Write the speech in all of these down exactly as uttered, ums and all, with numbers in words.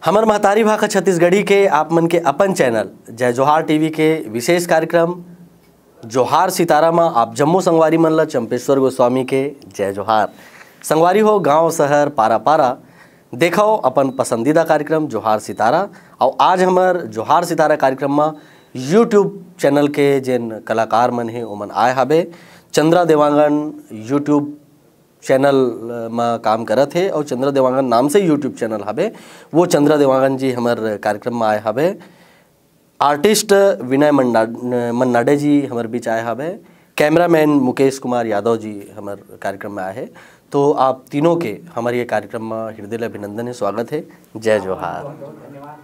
हमर महतारी भाखा छत्तीसगढ़ी के आप मन के अपन चैनल जय जोहार टीवी के विशेष कार्यक्रम जोहार सितारा म आप जम्मो संगवारी मन ल चंपेश्वर गोस्वामी के जय जोहार। संगवारी हो, गांव शहर पारा पारा देखव अपन पसंदीदा कार्यक्रम जोहार सितारा। अउ आज हमर जोहार सितारा कार्यक्रम म YouTube चैनल के जेन कलाकार मन हे ओमन आए हाबे। चंद्रा देवांगन YouTube चैनल म काम करत हे अउ चंद्रा देवांगन नाम से YouTube चैनल हाबे, वो चंद्रा देवांगन जी हमर कार्यक्रम म आए हाबे। आर्टिस्ट विनय मन्ना-, मन्नाडे जी हमर बीच आए हाबे। कैमरामैन मुकेश कुमार यादव जी हमर कार्यक्रम में आए हे। तो आप तीनों के हमर ये कार्यक्रम में हृदय ले अभिनंदन हे, स्वागत हे। जय जोहार। बहुत बहुत धन्यवाद।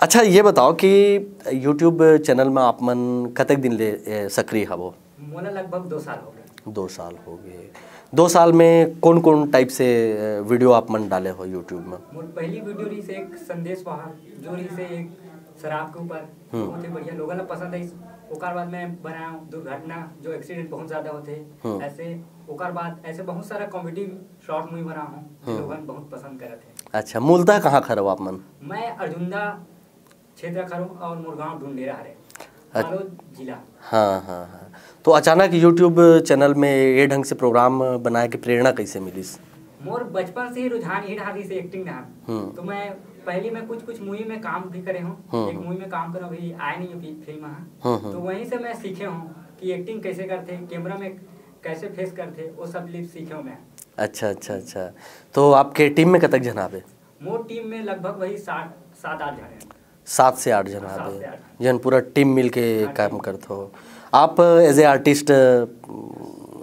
अच्छा, ये बताओ कि YouTube चैनल में आप मन कतेक दिन ले, ए, सक्रिय हवो? मोला लगभग दो साल हो गए। दो साल हो गए। दो साल में कौन-कौन टाइप से, ए, वीडियो आप मन डाले हो YouTube में? मोर पहली वीडियो रहिस एक संदेश वाहक, जो रहिस एक शराब के ऊपर, हम्म। बहुत ही बढ़िया, लोगन ला पसंद आइस। ओकर बाद मैं बनाया दुर्घटना, जो एक्सीडेंट बहुत ज्यादा होते, हम्म। ऐसे। ओकर बाद ऐसे बहुत सारा कॉमेडी शॉर्ट मूवी बना हूँ, जो हम्म। लोगन बहुत पसंद करत हे। अच्छा, मूलतः कहाँ खरो आप मन? मैं अर्जुंदा क्षेत्र खरो और मोर गांव ढूंढेरा हरे, अच्छा। बालोद जिला। हाँ, हाँ, हाँ। तो अचानक YouTube चैनल में ये ढंग से प्रोग्राम बनाए के प्रेरणा कैसे मिलिस? मोर बचपन से ही रुझान ये रहा से एक्टिंग रहा। हम्म। तो मैं पहले मैं कुछ कुछ मूवी में काम भी करे हूँ। हम्म, एक हम्म। मूवी में काम करो, अभी आए नहीं अभी फिल्म है। हम्म, हम्म। तो वहीं से मैं सीखे हूँ कि एक्टिंग कैसे करते, कैमरा में कैसे फेस करते, वो सब लिप सीखे हूँ मैं। अच्छा, अच्छा, अच्छा। तो आपके टीम में कतक झन आवे? मोर टीम में लगभग वही सात, सात आठ झन हैं। सात से आठ झन हाँ, सात आवे, से आठ। जन पूरा टीम मिल के हाँ, काम टीम। करत हो। आप एज ए आर्टिस्ट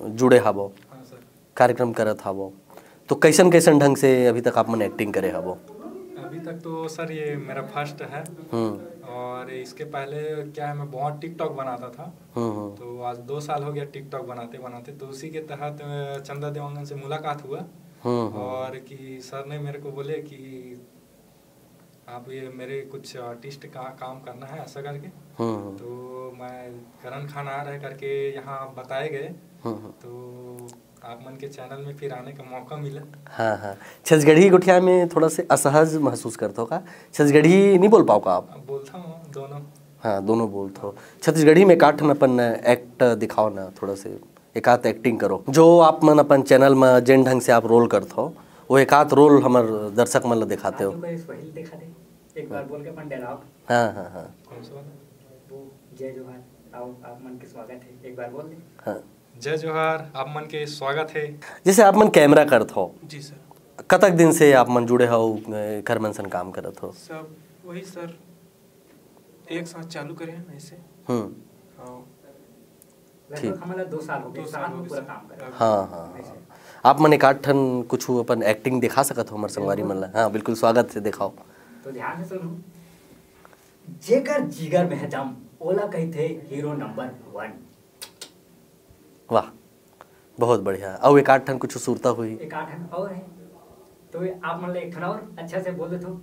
जुड़े हावो, हाँ, सर। कार्यक्रम करत हावो, तो कैसन कैसन ढंग से अभी तक आप मन एक्टिंग करे हावो? अभी तक तो सर ये मेरा फर्स्ट है। हम्म। और इसके पहले क्या है, मैं बहुत टिकटॉक बनाता था। हम्म, हम्म। तो आज दो साल हो गया टिकटॉक बनाते बनाते। तो उसी के तहत, अ, चंदा देवांगन से मुलाकात हुआ। हम्म, हम्म। और कि सर ने मेरे को बोले कि आप ये मेरे कुछ आर्टिस्ट का काम करना है, ऐसा करके। हम्म, हम्म। तो मैं करण खान आ रहा है करके यहाँ बताए गए। हम्म, हम्म। तो आप मन के चैनल में फिर आने का मौका मिला। हाँ, हाँ। छत्तीसगढ़ी गोठिया में थोड़ा से असहज महसूस करत हो का? छत्तीसगढ़ी नहीं बोल पाओ का आप? अब बोलता हूँ दोनों। हाँ, दोनों बोलत हो। छत्तीसगढ़ी में एक आध ठन अपन एक्ट दिखाओ ना, थोड़ा से एक आध एक्टिंग करो। जो आप मन अपन चैनल में जेन ढंग से आप रोल करत हो, वो एक आध रोल हमर दर्शक मन ल दिखाते हो। आप लोग का इस पहले दिखा दे, एक बार बोल के अपन डायलॉग। हाँ, हाँ, हाँ। कौन सा वाला? वो जय जोहार, आओ, आप मन के स्वागत है, एक बार बोल दे। हाँ। जय जोहार, आप मन के स्वागत है। जैसे आप मन कैमरा करत हो, जी सर। कतक दिन से आप मन जुड़े हो, एकर मन सन काम करत हो? सब वही सर, एक साथ चालू करे हैं ऐसे। हम्म। हाँ। लगभग ठीक। हमन ला दो साल हो गए, दो साल साथ हो में गए पूरा सर। काम करे। हाँ, हाँ, हाँ। ऐसे। आप मन एक आध ठन कुछ अपन एक्टिंग दिखा सकत हो हमर संगवारी मन ला? हाँ, बिल्कुल, स्वागत से दिखाओ। तो ध्यान से सुनो। जेकर जिगर में है दम, ओला कहिथे हीरो नंबर वन। वाह, बहुत बढ़िया। अउ एक आध ठन कुछ सुरता हुई? एक आध ठन और है, तो आप मन ला एक ठन और अच्छा से बोल देथव।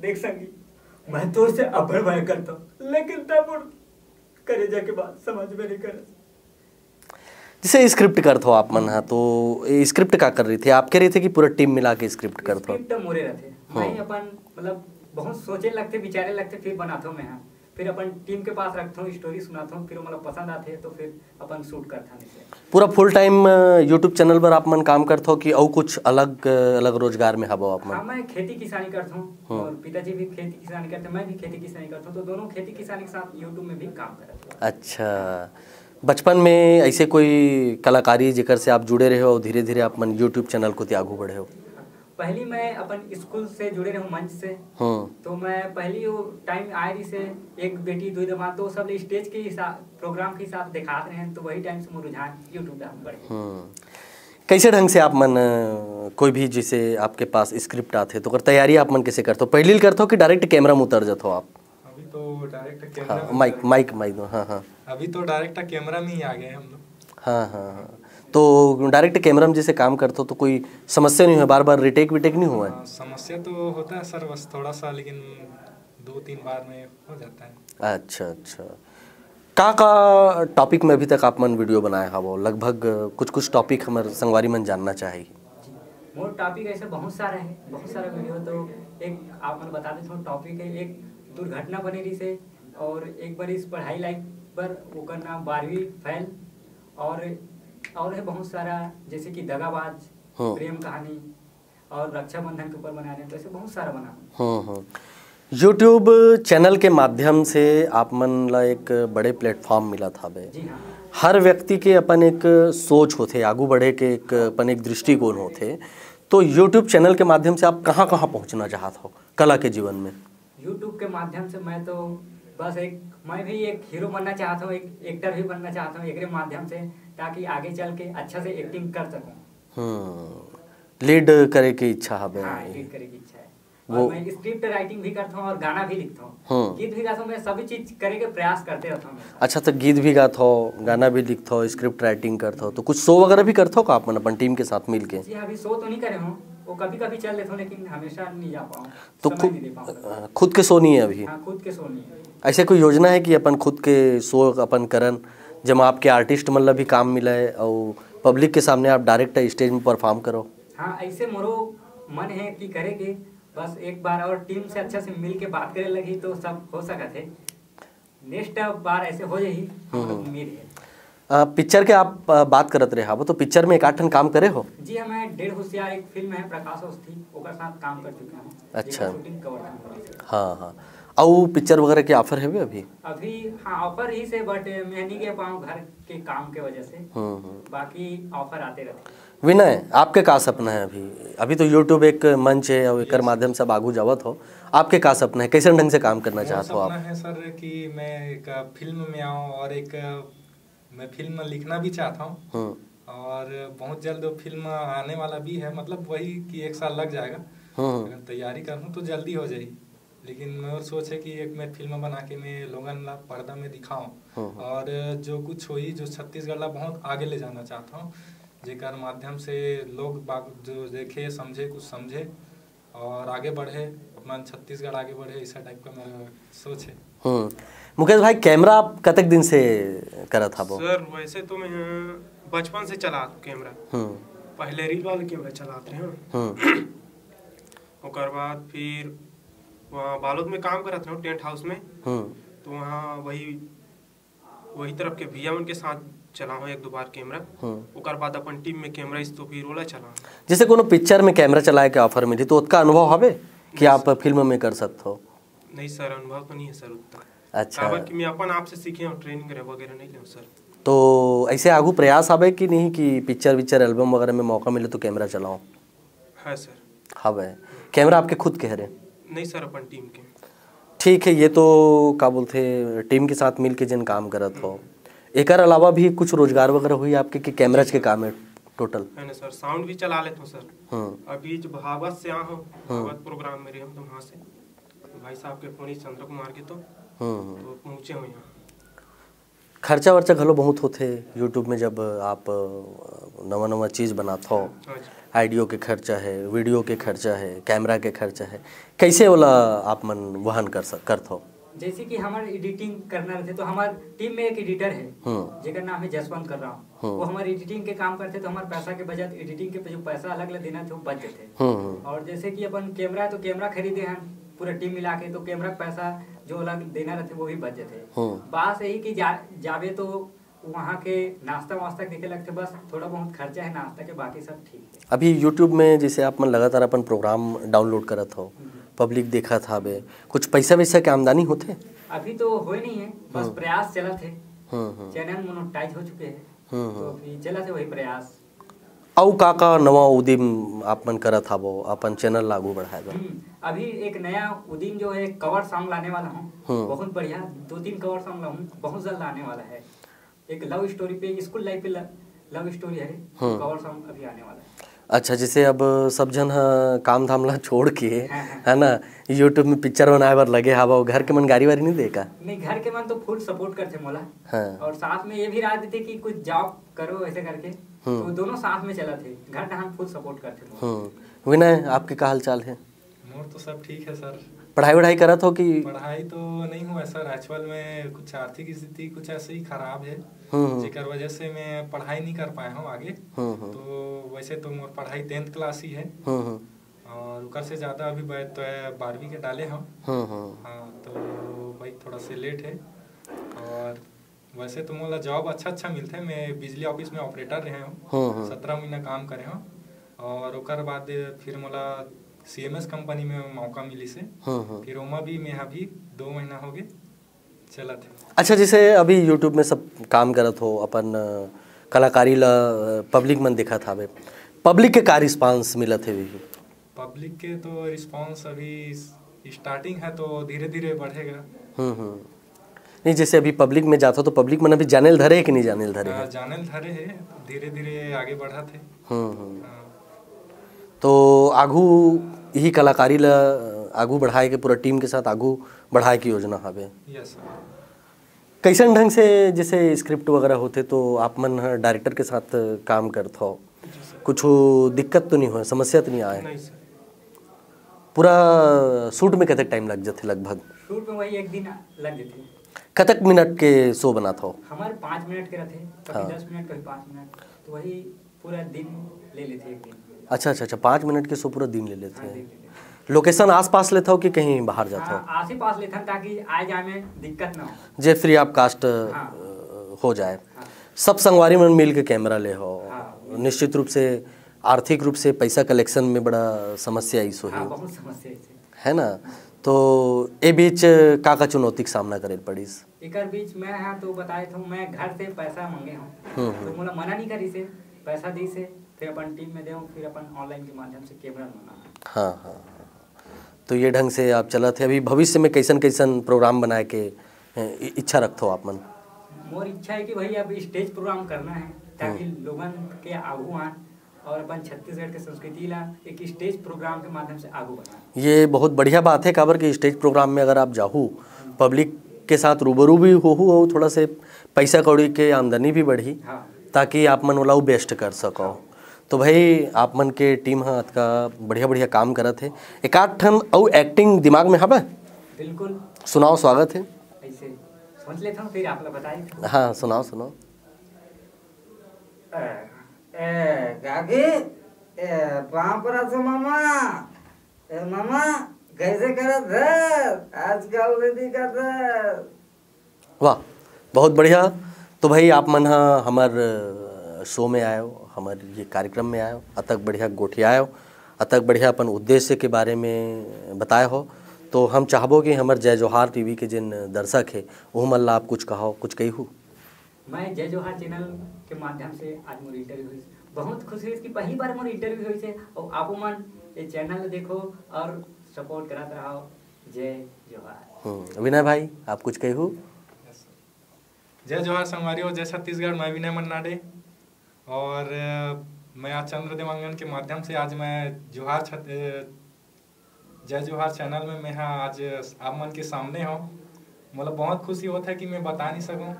देख संगी, मैं तो से अब्बड़ मया करथव, लेकिन तब मोर करेजा के बात समझ में नहीं करे। जैसे स्क्रिप्ट करत हो आप मन हा, तो ये स्क्रिप्ट का कर रही थे? आपके रही थे कि पूरा टीम मिला के स्क्रिप्ट करत हो? स्क्रिप्ट मोरे रहते। मैं ही हाँ। अपन, मतलब, बहुत सोचे लगते, विचारे लगते, फिर बनाथव मैं हा। फिर अपन टीम के पास रखथव, स्टोरी सुनाथव, फिर वो, मतलब, पसंद आथे, तो फिर अपन शूट करथन इसे। पूरा फुल टाइम, अ, YouTube चैनल पर आप मन काम करत हो कि अउ कुछ अलग, अ, अलग रोजगार में हवो आप मन? हाँ, मैं खेती किसानी करथव हम्म। और पिताजी भी खेती किसानी करथे, मैं भी खेती किसानी करथव, तो दोनों खेती किसानी के साथ YouTube में भी काम करत हन। अच्छा, बचपन में ऐसे कोई कलाकारी जेकर से आप जुड़े रहे हो और धीरे-धीरे आप मन YouTube चैनल कोति आगू बढ़े हो? पहली मैं अपन स्कूल से जुड़े रहूं, मंच से। हम्म। तो मैं पहली वो टाइम आए रही से एक बेटी दो दमाद, तो सब स्टेज के हिसाब, प्रोग्राम के हिसाब दिखात रहे, तो वही टाइम से मोर रुझान YouTube ला बढ़ गया। हम्म। कैसे ढंग से आप मन, अ, कोई भी जैसे आपके पास स्क्रिप्ट आथे तो ओकर तैयारी आप मन कैसे करथो? पहली करथो कि डायरेक्ट कैमरा में उतर जाथो आप? अभी तो डायरेक्ट कैमरा हाँ, में माइक, उतर माइक, माइक दो, हाँ, हाँ। अभी तो डायरेक्ट कैमरा में ही आ गए हम लोग। हाँ, हाँ, हाँ। तो डायरेक्ट कैमरा में जैसे काम करथो तो कोई समस्या नहीं हुआ, बार-बार रिटेक विटेक नहीं हुआ है? हाँ, समस्या तो होता है सर, बस थोड़ा सा, लेकिन दो तीन बार में हो जाता है। अच्छा, अच्छा। का, का टॉपिक में अभी तक आप मन वीडियो बनाए हवो? लगभग कुछ, कुछ टॉपिक हमर संगवारी मन जानना चाही। मोर टॉपिक ऐसे बहुत सारा है, बहुत सारा वीडियो। तो एक आप मन बता देथव, टॉपिक है, एक दुर्घटना बने रहिस हे, और एक बार इस पढ़ाई लाइफ पर, ओकर नाम बारहवीं फेल, और और है बहुत सारा, जैसे कि दगाबाज, हाँ। प्रेम कहानी, और रक्षाबंधन के ऊपर बना रहे हैं, तो ऐसे बहुत सारा बना। हम्म हम्म। YouTube चैनल के माध्यम से आप मन ला एक बड़े प्लेटफॉर्म मिलत हावे। जी हाँ। हर व्यक्ति के अपन एक सोच होथे, आगू बढ़े के एक अपन एक दृष्टिकोण होथे। तो YouTube चैनल के माध्यम से आप कहाँ कहाँ पहुँचना चाहत हो कला के जीवन में? YouTube के माध्यम से मैं तो बस एक, मैं भी एक हीरो बनना चाहता हूँ, एक एक्टर भी बनना चाहता हूँ एकरे माध्यम से, ताकि आगे चल के अच्छा से एक्टिंग कर सकूँ। हम्म, लीड करे के इच्छा हवे। हाँ, लीड करे के इच्छा है। वो और मैं स्क्रिप्ट राइटिंग भी करता हूँ और गाना भी लिखता हूँ। हम्म। गीत भी गाता हूँ, मैं सभी चीज करे के प्रयास करते रहता हूँ हमेशा। अच्छा, तो गीत भी गात हो, गाना भी लिखत हो, स्क्रिप्ट राइटिंग करत हो, तो कुछ शो वगैरह भी करत हो का आप मन अपन टीम के साथ मिलके? जी हाँ, अभी शो तो नहीं करे हूँ, वो कभी कभी चल लेता हूँ, लेकिन हमेशा नहीं जा पाऊँ, तो समय खुद नहीं दे पाऊँ। अ, खुद के शो नहीं है अभी? हाँ, खुद के शो नहीं है। ऐसे कोई योजना है कि अपन खुद के शो अपन करन, जेमा आपके आर्टिस्ट मन ला भी काम मिले और पब्लिक के सामने आप डायरेक्ट स्टेज में परफॉर्म करो? हाँ, ऐसे मोरो मन है कि करे के, बस एक बार और टीम से अच्छा से मिल के बात करे लगी तो सब हो सकत है। नेक्स्ट बार ऐसे हो जाही, हम लोग हम्म। उम्मीद है। अ, पिक्चर के आप, अ, बात करत रहे हावो, तो पिक्चर में एक आध ठन काम करे हो? जी हाँ, मैं डेढ़ होशियार एक फिल्म है प्रकाश अवस्थी, ओकर साथ काम कर चुके हैं। अच्छा। जेकर शूटिंग कवर था। हाँ, हाँ। अउ पिक्चर वगैरह के ऑफर हवे अभी? अभी हाँ, ऑफर ही से, बट मैं नहीं गे पाऊँ घर के काम के वजह से। हम्म, हम्म। बाकी ऑफर आते रहते हैं। विनय, आपके का सपना है अभी? अभी तो YouTube एक मंच है और एकर यस। माध्यम से आप आगू जावत हो, आपके का सपना है, कैसे ढंग से काम करना मोर चाहत हो आप? सपना है सर कि मैं एक फिल्म में आऊँ और एक मैं फिल्म लिखना भी चाहता हूँ। हम्म। और बहुत जल्द वो फिल्म आने वाला भी है, मतलब वही कि एक साल लग जाएगा। हम्म। अगर तैयारी करूँ तो जल्दी हो जाएगी, लेकिन मोर सोच है कि एक मैं फिल्म बना के मैं लोगन ला पर्दा में दिखाऊं। हम्म। और जो कुछ होई, जो छत्तीसगढ़ ला बहुत आगे ले जाना चाहता हूँ, जेकर माध्यम से लोग बाग जो देखे, समझे, कुछ समझे और आगे बढ़े, अपन छत्तीसगढ़ आगे बढ़े, ऐसा टाइप का मेरा सोच है। हम्म। मुकेश भाई, कैमरा आप कतक दिन से करत हबो? सर, वैसे तो मैं बचपन से चलात हूँ कैमरा। हम्म। पहले रील वाला कैमरा चलात रहे हूँ। हम्म। ओकर बाद फिर वहाँ बालोद में काम करत रहे हूँ, टेंट हाउस में। हम्म। तो वहाँ वही, वही तरफ के भैया मन के साथ चलाओ एक दो बार कैमरा। हम्म। ओकर बाद अपन टीम में कैमरा इस तो फिर ओला चलाओ। जैसे कोनो पिक्चर में कैमरा चलाए के ऑफर मिली तो ओतका अनुभव हवे कि नहीं आप सर। फिल्म में कर सकत हो? नहीं सर, अनुभव तो नहीं है सर उतना। अच्छा। काबर कि मैं अपन आप से सीखे हूँ, ट्रेनिंग करे वगैरह नहीं ले हूँ सर। तो ऐसे आगू प्रयास हवे कि नहीं कि पिक्चर विक्चर एल्बम वगैरह में मौका मिले तो कैमरा चलाओ? हाँ सर। हवे। कैमरा आपके खुद के हरे? नहीं सर, अपन टीम के। ठीक है, ये तो का बोलथे, टीम के साथ मिलके जिन काम करत हो, एकर अलावा भी कुछ रोजगार वगैरह हुई आपके कि कैमराज के काम है टोटल? है ना सर, साउंड भी चला लेता हूँ सर। हम्म। अभी जो भागवत से आ हूँ, हम्म। भागवत प्रोग्राम में रहे हूँ तो वहाँ से भाई साहब के फोन ही चंद्र कुमार के तो, हम्म, हम्म। तो पहुँचे हूँ यहाँ। खर्चा वर्चा घलो बहुत होथे YouTube में, जब आप, अ, नवा नवा चीज बनात हो, हाँ जी। ऑडियो के खर्चा है, वीडियो के खर्चा है, कैमरा के खर्चा है, कैसे ओला आप मन वहन कर सक-, करत हो? जैसे कि हमर एडिटिंग करना रहथे, तो हमर टीम में एक एडिटर है, हम्म। जेकर नाम है जसवंत कर्राम। हम्म। वो हमर एडिटिंग के काम करथे, तो हमर पैसा के बचत, एडिटिंग के जो पैसा अलग ले देना थे, वो बच जाथे। हम्म, हम्म। और जैसे कि अपन कैमरा, तो कैमरा खरीदे हैं पूरा टीम मिला के, तो कैमरा के पैसा जो अलग देना रहथे, वो भी बच जाथे। हम्म। बस यही कि जा-, जाबे तो वहाँ के नाश्ता वास्ता देखे लगथे, बस थोड़ा बहुत खर्चा है नाश्ता के, बाकी सब ठीक है। अभी YouTube में जैसे आप मन लगातार अपन प्रोग्राम डाउनलोड करत हो, हम्म। पब्लिक देखत हावे, कुछ पैसा वैसा के आमदनी होथे? अभी तो होए नहीं है, बस हम्म। प्रयास चलत है। हम्म, हम्म। चैनल मोनेटाइज हो चुके हैं, हम्म, तो हम्म। अभी चलत है वही प्रयास। अउ का का नवा उदीम आप मन करत हावो अपन चैनल ला आगू बढ़ाए बर? हम्म, अभी एक नया उदीम जो है, कवर सॉन्ग लाने वाला हूँ। हम्म। बहुत बढ़िया, दो तीन कवर सॉन्ग लाऊँ, बहुत जल्द आने वाला है। एक लव स्टोरी पे, स्कूल लाइफ पे ल-, लव स्टोरी है, हम्म। कवर सॉन्ग अभी आने वाला है। अच्छा, जैसे अब सब झन ह काम धाम ला छोड़ के, हाँ, हाँ। है ना, YouTube में पिक्चर बनाए बर लगे हावव, घर के मन गारी वारी नहीं दे का? नहीं, घर के मन तो फुल सपोर्ट करथे मोला। हाँ। और साथ में ये भी राय देथे कि कुछ जॉब करो ऐसे करके, हम्म। तो दोनों साथ में चलत हे। घर डहान फुल सपोर्ट करथे मोला। हम्म। विनय, आपके का हाल चाल है? मोर तो सब ठीक है सर। पढ़ाई वढ़ाई करत हो कि? पढ़ाई तो नहीं हुआ सर, एक्चुअल में कुछ आर्थिक स्थिति कुछ ऐसे ही खराब है, हम्म, हम्म। जेकर वजह से मैं पढ़ाई नहीं कर पाया हूँ आगे। हम्म, हम्म। तो वैसे तो मोर पढ़ाई टेंथ क्लास ही है, हम्म, हम्म। और ओकर से ज़्यादा अभी बै- तो बारहवीं के डाले हम। हम्म, हम्म। हाँ, तो भाई थोड़ा से लेट है। और वैसे तो मोला जॉब अच्छा अच्छा मिलथे, मैं बिजली ऑफिस में ऑपरेटर रहे हूँ, हम्म, हम्म। सत्रह महीना काम करे हूँ, और ओकर बाद फिर मोला सीएमएस कंपनी में मौका मिलिस हे, हम्म, हम्म। फिर ओमा भी मैं अभी दो महीना हो गए चलत है। अच्छा, जैसे अभी यूट्यूब में सब काम करत हो, अपन अ, कलाकारी ला पब्लिक मन दिखत हावे, पब्लिक के का रिस्पांस मिलत हे? पब्लिक के तो रिस्पांस अभी स्टार्टिंग है, तो धीरे धीरे बढ़ेगा। हम्म, हम्म। नहीं, जैसे अभी पब्लिक में जाथो तो पब्लिक मन अभी जाने ल धरे हे कि नहीं जाने ल धरे हे? हाँ, जाने ल धरे है, धीरे धीरे आगे बढ़त है। हम्म, हम्म। हाँ। तो आघू यही कलाकारी ला आघू बढ़ाए के, पूरा टीम के साथ आघू बढ़ाए के योजना हावे। Yes sir. कैसन ढंग से जैसे स्क्रिप्ट वगैरह होथे तो आप मन ह डायरेक्टर के साथ काम करत हो, जी सर। कुछ दिक्कत तो नहीं होय, समस्या तो नहीं आए? नहीं सर। पूरा शूट में कतक टाइम लग जाथे लगभग? शूट में वही एक दिन लग जाथे। कतक मिनट के शो बनात हो? हमारे पाँच मिनट के रहते, कभी हाँ। दस मिनट, कभी पाँच मिनट, तो वही पूरा दिन ले लेते एक दिन। अच्छा, अच्छा, अच्छा, पाँच मिनट के शो पूरा दिन ले लेते हाँ, दिन हैं। ले लेते। लोकेशन आसपास लेता हो कि कहीं बाहर जाता हो? हाँ, आसे पास लेथन ताकि आए जाए में दिक्कत ना हो। जे फ्री ऑफ कास्ट हाँ। हो जाए। हाँ। सब संगवारी मन मिल के कैमरा ले हो, हाँ। निश्चित रूप से आर्थिक रूप से पैसा कलेक्शन में बड़ा समस्या आइस होही, हाँ, बहुत समस्या है इसे। है ना? तो ए बीच का का चुनौती के सामना करे पड़िस? एकर बीच मैं हाँ तो बताए था, मैं घर से पैसा मांगे हूँ, हम्म, तो हम्म। मोला मना नहीं करी से, पैसा दी से, फिर अपन टीम में दे, फिर अपन ऑनलाइन के माध्यम से कैमरा मंगा। हाँ, हाँ, हाँ। तो ये ढंग से आप चलत है। अभी भविष्य में कैसन कैसन प्रोग्राम बनाए के ए, इ- इच्छा रखथो आप मन? मोर इच्छा है कि भाई अब स्टेज प्रोग्राम करना है, ताकि हम्म। लोगन के आगू आन और अपन छत्तीसगढ़ के संस्कृति ला एक स्टेज प्रोग्राम के माध्यम से आगू बढ़ाएं। ये बहुत बढ़िया बात है, काबर कि स्टेज प्रोग्राम में अगर आप जाहू, पब्लिक के साथ रूबरू भी होहू और थोड़ा से पैसा कौड़ी के आमदनी भी बढ़ी, हाँ। ताकि आप मन ओला बेस्ट कर सको। तो भाई, आप मन के टीम ह अतका बढ़िया बढ़िया काम करत है। एक आध ठन अउ एक्टिंग दिमाग में हवे? बिल्कुल। सुनाओ, स्वागत है। ऐसे सोच लेता हूँ, फिर आप लोग बताइए। हाँ, सुनाओ, सुनाओ। ए, ए, गागी, ए, पाँव परत हो मामा। ए, मामा, कैसे करत है? आजकल नहीं दिखत है। वाह, बहुत बढ़िया। तो भाई, आप मन ह हमर, अ, शो में आयो, हमर ये कार्यक्रम में आयो, अतक बढ़िया गोठियायो, अतक बढ़िया अपन उद्देश्य के बारे में बताए हो, तो हम चाहबो कि हमर जय जोहार टीवी के जिन दर्शक हे, ओहू मन ला आप कुछ कहो, कुछ कहिहू? मैं जय जोहार चैनल के माध्यम से आज मोर इंटरव्यू हुई, बहुत खुशी हुई कि पहली बार मोर इंटरव्यू हुई से, और आप मन ये चैनल देखो और सपोर्ट करत रहो। जय जोहार। हम्म, विनय भाई, आप कुछ कहिहू? जय जोहार संगवारी और जय छत्तीसगढ़। मैं विनय मन्नाडे और अ, मैं आज चंद्र देवांगन के माध्यम से आज मैं जोहार छत-, अ, जय जोहार चैनल में मैं हा आज आप मन के सामने हूँ। मोला बहुत खुशी होता है कि मैं बता नहीं सकूँ,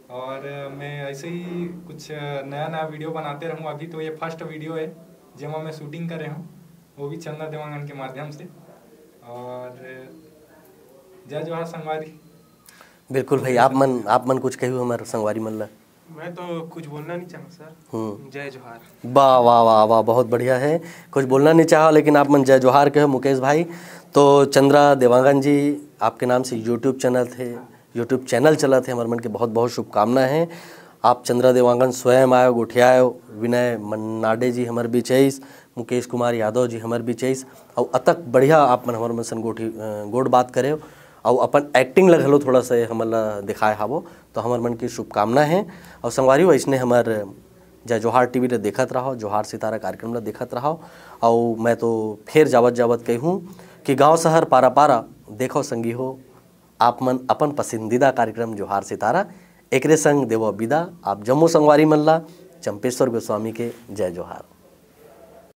और अ, मैं ऐसे ही कुछ अ, नया नया वीडियो बनाते रहूँ। अभी तो ये फर्स्ट वीडियो है जेमा मैं शूटिंग करे हूँ, वो भी चंद्र देवांगन के माध्यम से। और अ, जय जोहार संगवारी। बिल्कुल भाई, आप मन, आप मन कुछ कहिहू हमर संगवारी मन ला? मैं तो कुछ बोलना नहीं चाहूँ सर। हम्म। जय जोहार। वाह, वाह, वाह, वाह, बहुत बढ़िया है। कुछ बोलना नहीं चाहो, लेकिन आप मन जय जोहार कहो मुकेश भाई। तो चंद्रा देवांगन जी, आपके नाम से यूट्यूब चैनल थे, यूट्यूब चैनल चलत हे, हमर मन के बहुत बहुत शुभकामना है। आप चंद्रा देवांगन स्वयं आयो, गोठियायो, विनय मन्नाडे जी हमर बीच आइस, मुकेश कुमार यादव जी हमर बीच आइस, अउ अतक बढ़िया आप मन हमर मन सन गोठी, अ, गोठ बात करे, अउ अपन एक्टिंग ल घलो थोड़ा सा हमन ला दिखाए हावो, तो हमर मन के शुभकामना है। अउ संगवारी हो, अइसने हमर जय जोहार टीवी ला देखत रहो, जोहार सितारा कार्यक्रम ला देखत रहो। अउ मैं तो फेर जावत जावत कहूँ कि गांव शहर पारा पारा देखो संगी हो, आप मन अपन पसंदीदा कार्यक्रम जोहार सितारा। एकरे संग देवो विदा आप जम्मो संगवारी मन ला चंपेश्वर गोस्वामी के जय जोहार।